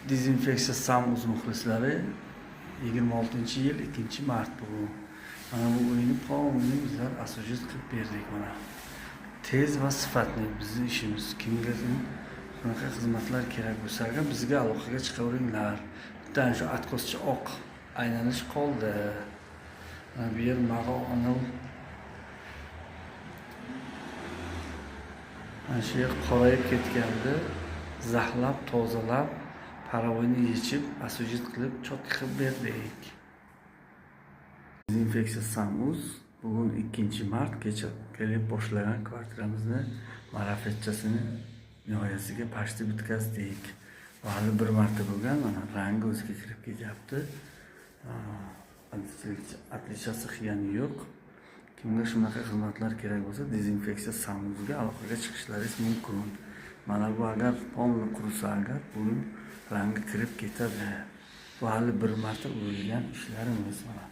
Dezinfeksiya Samuz muxlislari, 26-yil 2-mart bu. Mana bu uyni полный bizlar освежить qilib berdik mana. Tez va sifatli bizni ishimiz. Kimga bunaqa xizmatlar kerak bo'lsa agar, bizga aloqaga chiqaveringlar. Bitta shu откос cha oq aylanish qoldi. Mana bu yer mag'o anavi, mana shu yer qorayib ketgandi. Zaxlab, tozalab, паровой ni yechib, освежить qilib, чётко qilib berdik. Dezinfeksiya Samuz bugun 2-mart kecha kelib boshlagan kvartiramizni marafetchasini nihoyasiga почти bitkazdik. Va hali bir marta bo'lgan, mana rangi o'ziga kirib ketyapti. Отличаться qilgani yo'q. Kimga shunaqa xizmatlar kerak bo'lsa, dezinfeksiya Samuzga aloqaga chiqishlaringiz mumkin. Mana bu agar полный qurisa agar, buni rangi kirib ketadi. Bu hali bir marta urilgan ishlarimiz mana.